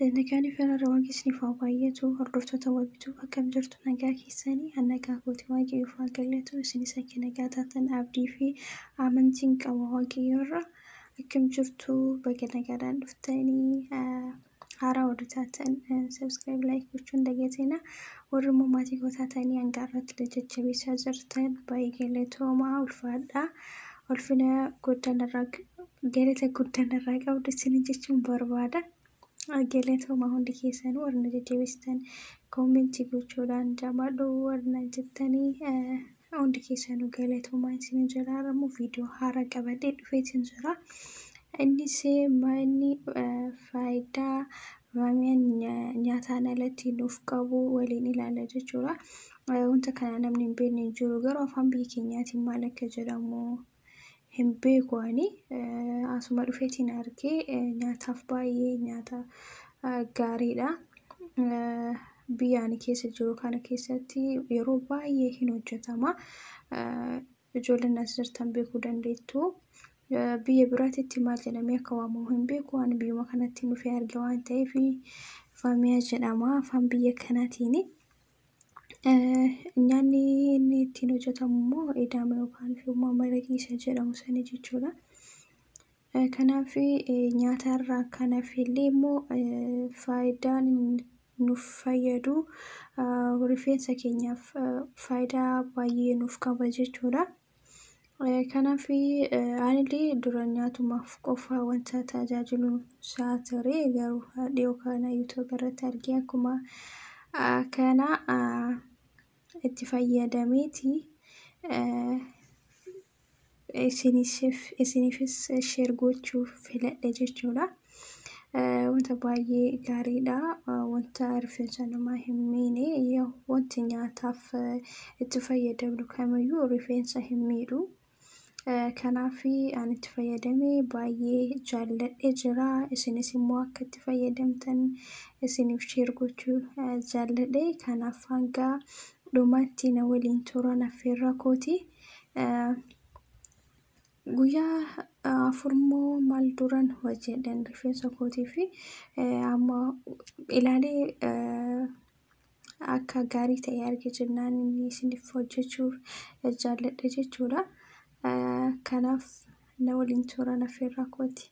Nagaan irra waaqni isiniif haa baay'atu. Hordoftoota wabituu akkam jirtu nagaa keessanii an nagaa kooti waaqayyoof haa galatu. Isinis akka nagaa taatan abdii fi amantiin qaba waaqayyo irra. Akkam jirtu baga nagaadhaan dhuftanii haaraa warri taatan subscribe like gochuun dagatina. Warri immoo maatii koo taatanii hanga irratti jajjabeessaa jirtan baay'ee galatoomaa ulfaadhaa. Ulfina guddaan irraa galata guddaan irraa qabdu isin jechuun barbaada. Galatoomaa hundi keessanuu warri na jajjabeessitan koomentii gochuudhaan jabaadhu warri na jettanii hundi keessanuu galatoomaa isin jira. Immoo viidiyoo haaraa qabadhee dhufeetiin jira. Innis inni faayidaa maamiyaan nyaataan alatti nuuf qabu waliin ilaalla jechuudha. Wanta kana namni hin beekne hin jiru garuu afaan biyya keenyaatiin maal akka jedhamu hin beeku ani. Asuma dhufeetiin argee nyaataaf baay'ee nyaata gaariidha. Biyya ani keessa jiru kana keessatti yeroo baay'ee hin hojjetama. Ijoolleen as jirtan beekuu dandeettu. Biyya biraatitti maal jedhamee akka waamamu hin beeku. Ani biyyuma kanatti dhufee arge waan ta'eef faamiyaa jedhama afaan biyya kanaatiin. Nyaanni inni ittiin hojjetamu immoo edaama yookaan immoo maraqii isa jedhamu sani jechuudha. Kanaaf nyaata irraa kan hafe illee immoo faayidaan nuuf fayyadu rifeensa keenyaaf faayidaa baay'ee nuuf qaba jechuudha. Kanaaf anillee dura nyaatumaaf qofa wanta tajaajilu isaa ture garuu dhiyoo kana yuutuub irratti argee akkuma kana itti fayyadameeti isiniifis share gochuu filadhe jechuudha. Wanta baay'ee gaariidha. Wanta rifeensa namaa hin miine wanti nyaataaf itti fayyadamnu kamiyyuu rifeensa hin miidhu. Kanaaf ani itti fayyadamee baay'ee jaalladhee jira. Isinis immoo akka itti fayyadamtan isiniif share gochuu jaalladhe. Kanaaf hanga dhumaatti na waliin turan affeerraa kooti. Guyyaa afur moo maal duran hojjedhan rifeensa kootii fi amma ilaalee akka gaarii ta'e arge jennaan inni isiniif hojjechuuf jaalladhe jechuudha. Kanaaf na waliin turan affeerraa kooti.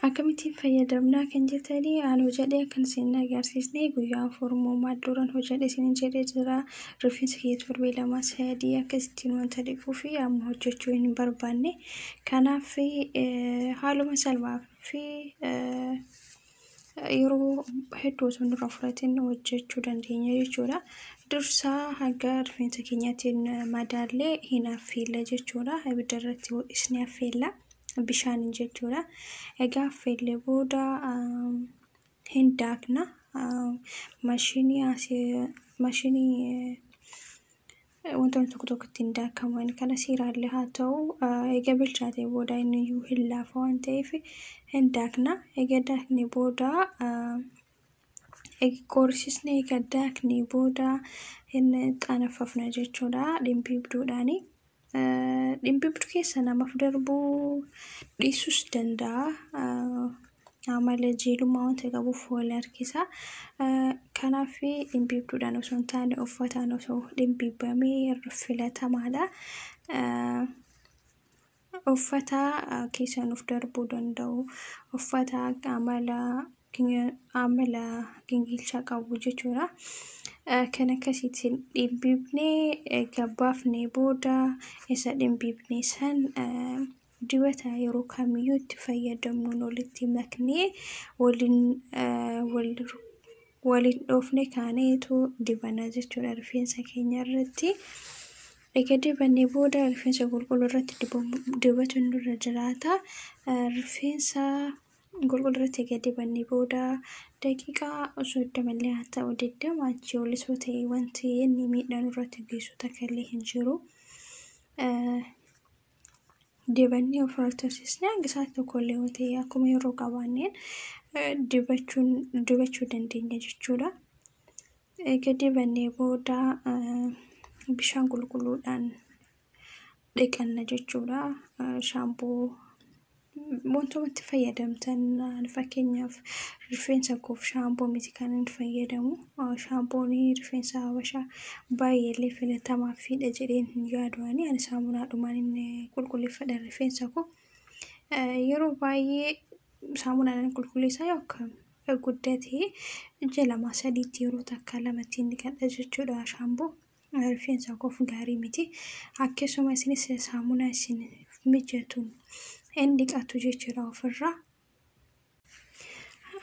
Akkamittiin fayyadamnaa kan jettanii ani hojjedhee akkan isin agarsiisne guyyaa afur moo maal duran hojjedhe isiniin jedhee jira. Rifeensa kiyya torbee lama sadii akkasittiin wanta dhiquu fi amma hojjechuu hin barbaanne. Kanaaf haaluma salphaa fi yeroo hedduu osoo nurraa fudhatin hojjechuu dandeenya jechuudha. Dursaa hanga rifeensa keenyaatiin madaallee hin affeella jechuudha. Ibidda irratti ho'isnee affeella bishaaniin jechuudha. Egaa affeellee booda hin daakna. Maashinii wantoonni tokko tokko ittiin daakaman kana seeraallee haa ta'u egaa bilchaatee booda inni iyyuu hin laafa waan ta'eef hin daakna. Egaa daaknee booda qorrisiisnee egaa daaknee booda hin xanaffafna jechuudha dhimbiibduudhaani. Dhimbiibduu keessa namaaf darbuu dhiisuus danda'a. Amala jiilummaa wanta qabuuf wal harkisa. Kanaaf dhimbiibduudhaan osoo hin taane uffataan osoo dhimbiibamee irra filatamaadha. Uffata keessa nuuf darbuu danda'u, uffata amala gingilchaa qabu jechuudha. Kan akkasiitiin dhimbiibnee egaa baafnee booda isa dhimbiibnee san dibata yeroo kamiyyuu itti fayyadamnuun walitti maknee waliin dhoofne kaaneetu dibana jechuudha rifeensa keenya irratti. Egaa dibannee booda rifeensa qulqulluu irratti dibatuun nurra jiraata. Rifeensa qulqulluu irratti egaa dibannee booda daqiiqaa 30 illee haa ta'u 20 achii olis yoo ta'e wanti inni miidhaa nurratti geessu takka illee hin jiru. Dibannee ofirra tursiisnee hanga sa'aatii tokko illee yoo ta'e akkuma yeroo qabaanneen dibachuu dandeenya jechuudha. Egaa dibannee booda bishaan qulqulluudhaan dhiqanna jechuudha. Shaampoo Wantoota fayyadamtan fakkeenyaaf rifeensa koof shaampoo miti kan inni fayyadamu. Shaampoon rifeensa habashaa baay'eellee filatamaa fiidha jedheen hin yaadu ani. Ani saamunaadhumaan inni qulqulleeffadha rifeensa koo. Yeroo baay'ee saamunaadhaan qulqulleessaa yookaan guddatee ji'a 2 3tti yeroo takka lamatti inni dhiqadha jechuudha shaampoo. Rifeensa koof gaarii miti. Akkasuma isinis saamunaa isin mijatuun hin dhiqattu jechuudha ofirraa.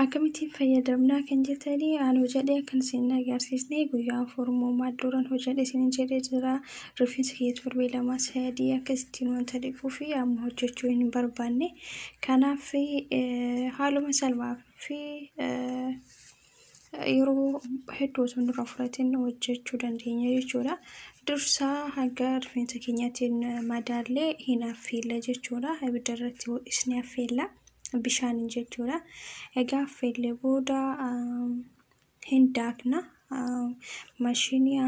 Akkamittiin fayyadamnaa kan jettanii ani hojjedhee akkan isin agarsiisne guyyaa 4 maal duran hojjedhe isin jedhee jira. Rifeensa kiyya torbee 2 3 akkasittiin wanta dhiquu fi amma hojjechuu hin barbaanne. Kanaaf haaluma salphaa fi yeroo hedduu osoo nurraa fudhatin hojjechuu dandeenya jechuudha. Dursaa haga rifeensa keenyaatiin madaallee hin affeella jechuudha. Ibidda irratti ho'isnee affeella bishaaniin jechuudha. Egaa affeellee booda hin daakna. Maashinii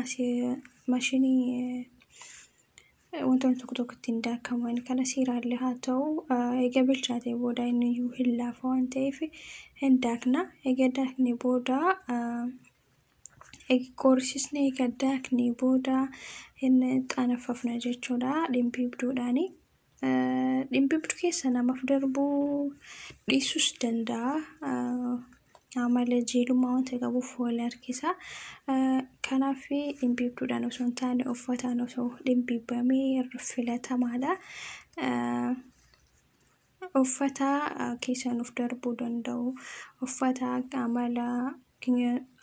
wantoonni tokko tokko ittiin daakaman kana seeraallee haa ta'u egaa bilchaatee booda inni iyyuu hin laafa waan ta'eef hin daakna. Egaa daaknee booda qorrisisnee egaa daaknee booda hin xanaffafna jechuudha dhimbiibduudhaani. Dhimbiibduu keessa namaaf darbuu dhiisuus danda'a. Amala jiilummaa wanta qabuuf wal harkisa. Kanaaf dhimbiibduudhaan osoo hin taane uffataan osoo dhimbiibamee irra filatamaadha. Uffata keessa nuuf darbuu danda'u, uffata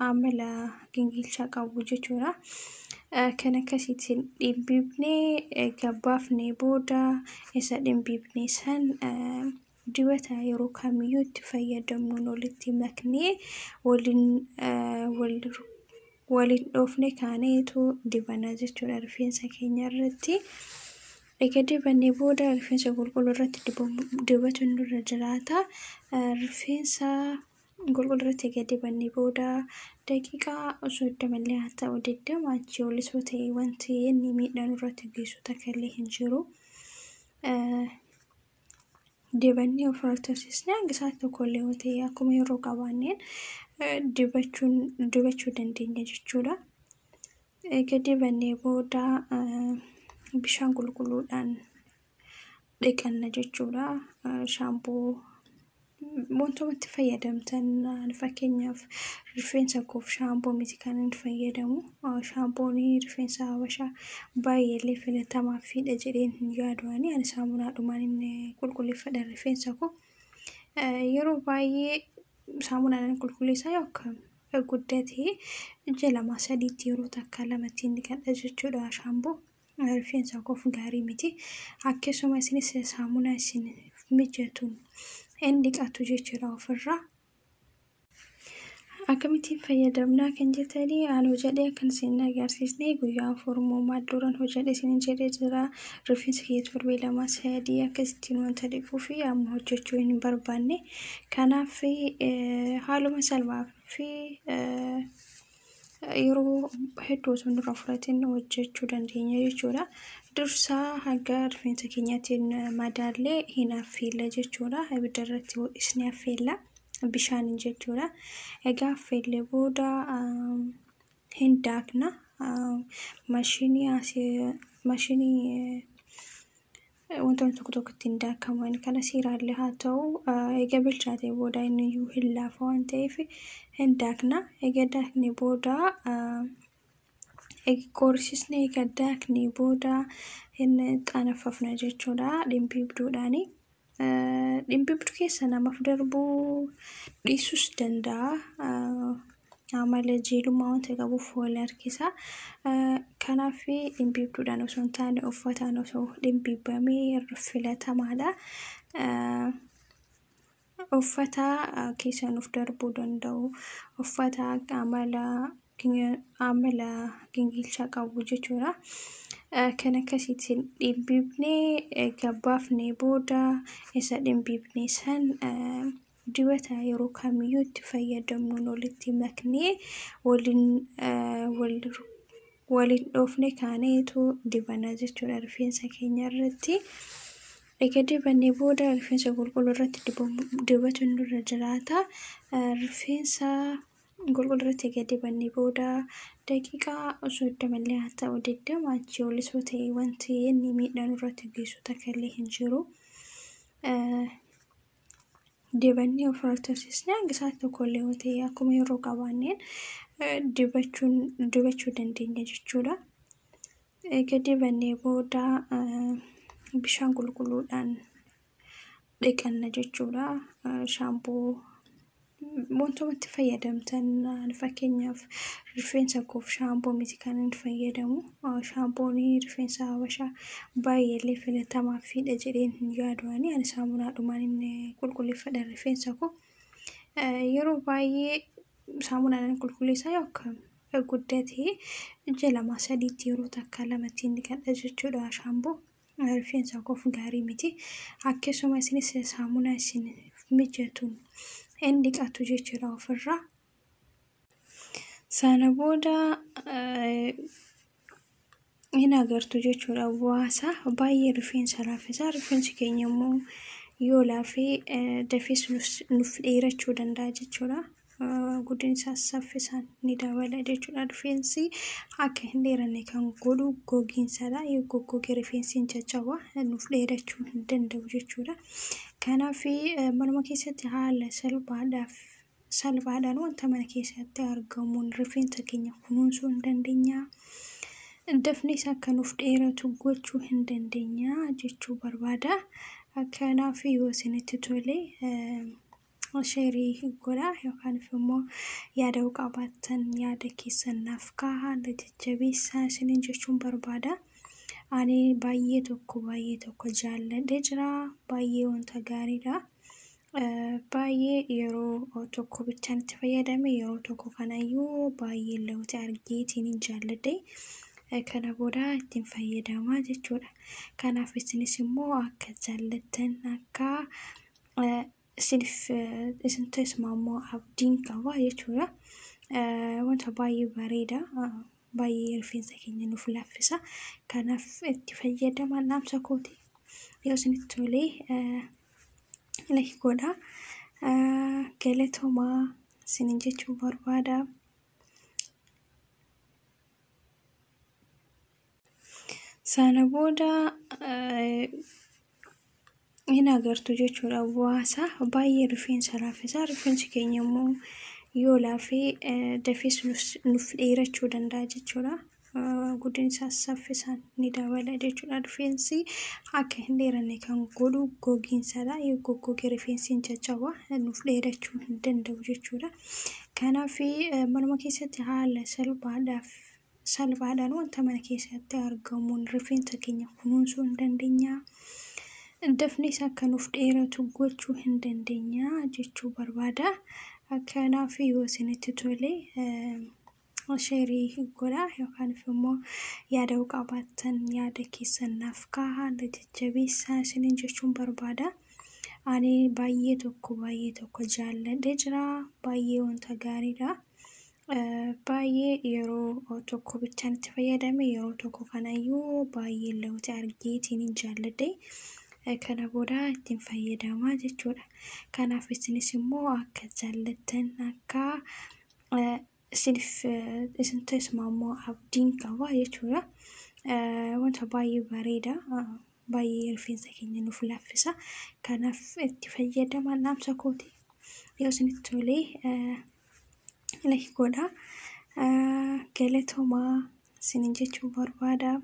amala gingilchaa qabu jechuudha. Kan akkasiitiin dhimbiibnee gabbaafnee booda isa dhimbiibnee san dibata yeroo kamiyyuu itti fayyadamnuun walitti maknee waliin dhoofne kaaneetu dibana jechuudha rifeensa keenya irratti. Egaa dibannee booda rifeensa qulqulluu irratti dibatuun nurra jiraata. Rifeensa qulqulluu irratti egaa dibannee booda daqiiqaa 30 illee haa ta'u 20 achii olis yoo ta'e wanti inni miidhaa nurratti geessu takka illee hin jiru. Dibannee ofirra tursiisnee hanga sa'aatii tokko illee yoo ta'e akkuma yeroo qabaanneen dibachuu dandeenya jechuudha. Egaa dibannee booda bishaan qulqulluudhaan dhiqanna jechuudha. Shaampoo wantoota fayyadamtan fakkeenyaaf rifeensa koof shaampoo miti kan inni fayyadamu. Shaampoon rifeensa habashaa baay'eellee filatamaa fiidha jedheen hin yaadu ani. Ani saamunaadhumaan inni qulqulleeffadha rifeensa koo. Yeroo baay'ee saamunaadhaan qulqulleessaa yookaan guddatee ji'a 2 3tti yeroo takka lamatti inni dhiqadha jechuudha shaampoo. Rifeensa koof gaarii miti. Akkasuma isinis saamunaa isin mijatuun hin dhiqattu jechuudha ofirraa. Akkamittiin fayyadamnaa kan jettanii ani hojjedhee akkan isin agarsiisne guyyaa 4 maal duran hojjedhe isin jedhee jira. Rifeensa kiyya torbee 2 3 akkasittiin wanta dhiquu fi amma hojjechuu hin barbaanne. Kanaaf haaluma salphaa fi yeroo hedduu osoo nurraa fudhatin hojjechuu dandeenya jechuudha. Dursaa haga rifeensa keenyaatiin madaallee hin affeella jechuudha. Ibidda irratti ho'isnee affeella bishaaniin jechuudha. Egaa affeellee booda hin daakna. Maashinii wantoonni tokko tokko ittiin daakaman kana seeraallee haa ta'u egaa bilchaatee booda inni iyyuu hin laafa waan ta'eef hin daakna. Egaa daaknee booda qorrisisnee egaa daaknee booda hin xanaffafna jechuudha dhimbiibduudhaani. Dhimbiibduu keessa namaaf darbuu dhiisuus danda'a. Amala jiilummaa wanta qabuuf wal harkisa. Kanaaf dhimbiibduudhaan osoo hin taane uffataan osoo dhimbiibamee irra filatamaadha. Uffata keessa nuuf darbuu danda'u, uffata amala gingilchaa qabu jechuudha. Kan akkasiitiin dhimbiibnee gabbaafnee booda isa dhimbiibnee san dibata yeroo kamiyyuu itti fayyadamnuun walitti maknee waliin dhoofne kaaneetu dibana jechuudha rifeensa keenya irratti. Egaa dibannee booda rifeensa qulqulluu irratti dibatuun nurra jiraata. Rifeensa qulqulluu irratti egaa dibannee booda daqiiqaa 30 illee haa ta'u 20 achii olis yoo ta'e wanti inni miidhaa nurratti geessu takka illee hin jiru. Dibannee ofirra tursiisnee hanga sa'aatii tokko illee yoo ta'e akkuma yeroo qabaanneen dibachuu dandeenya jechuudha. Egaa dibannee booda bishaan qulqulluudhaan dhiqanna jechuudha. Shaampoo wantoota fayyadamtan, fakkeenyaaf rifeensa koof shaampoo miti kan inni fayyadamu. Shaampoon rifeensa habashaa baay'ee illee filatamaa fiidha jedheen hin yaadu ani. Ani saamunaadhumaan inni qulqulleeffadha rifeensa koo. Yeroo baay'ee saamunaadhaan qulqulleessaa yookaan guddatee ji'a 2 3tti yeroo takka lamatti inni dhiqadha jechuudha shaampoo. Rifeensa koof gaarii miti. Akkasuma isinis saamunaa isin mijatuun hin dhiqatu jechuudha ofirraa. Sana booda hin agartu jechuudha bu'aasaa. Baay'ee rifeensa laaffisa. Rifeensi keenya immoo yoo laafee dafees nuuf dheerachuu danda'a jechuudha. Guddinni isaas saffisaan ni dabala jechuudha. Rifeensi akka hin dheeranne kan godhu gogiinsadha. Yoo goggoge rifeensi hin caccaba, nuuf dheerachuu hin danda'u jechuudha. Kanaaf manuma keessatti haala salphaadhaan wanta mana keessatti argamuun rifeensa keenya kunuunsuu hin dandeenya. Dafnees akka nuuf dheeratu gochuu hin dandeenya jechuu barbaada. Kanaaf yoo isinitti tole share godhaa yookaan immoo yaada yoo qabaattan yaada keessan naaf kaa'aa, na jajjabeessaa isiniin jechuun barbaada. Ani baay'ee tokko baay'ee tokko jaalladhee jira. Baay'ee wanta gaariidha. Baay'ee yeroo tokko bichaan itti fayyadame, yeroo tokko kanayyuu baay'ee lawuxi argeetiin hin jaalladhe. Kana booda ittiin fayyadamaa jechuudha. Kanaaf isinis immoo akka jaallattan akka isiniif isin tasmaamu abdiin qaba jechuudha. Wanta baay'ee bareeda. Baay'ee rifeensa keenya nuuf laaffisa. Kanaaf itti fayyadamaa dhaamsa kooti. Yoo isinitti tole like godhaa. Galatoomaa isiniin jechuu barbaada. Sana booda hin agartu jechuudha bu'aasaa. Baay'ee rifeensa laaffisa. Rifeensi keenya immoo yoo laafee dafees nuuf dheerachuu danda'a jechuudha. Guddinni isaas saffisaan ni dabala jechuudha. Rifeensi akka hin dheeranne kan godhu gogiinsadha. Yoo goggoge rifeensi hin caccaba, nuuf dheerachuu hin danda'u jechuudha. Kanaaf manuma keessatti haala salphaadhaan wanta mana keessatti argamuun rifeensa keenya kunuunsuu hin dandeenya. Dafnees akka nuuf dheeratu gochuu hin dandeenya jechuu barbaada. Kanaaf yoo isinitti tole share godhaa yookaan immoo yaada yoo qabaattan yaada keessan naaf kaa'aa, na jajjabeessaa isiniin jechuun barbaada. Ani baay'ee tokko baay'ee tokko jaalladhee jira. Baay'ee wanta gaariidha. Baay'ee yeroo tokko bichaan itti fayyadame, yeroo tokko kanayyuu baay'ee lawuxi argeetiin hin jaalladhe. Kana booda ittiin fayyadamaa jechuudha. Kanaaf isinis immoo akka jaallattan akka isiniif isin tasmaamu abdiin qaba jechuudha. Wanta baay'ee bareeda. Baay'ee rifeensa keenya nuuf laaffisa. Kanaaf itti fayyadamaa dhaamsa kooti. Yoo isinitti tole like godhaa. Galatoomaa isiniin jechuu barbaada.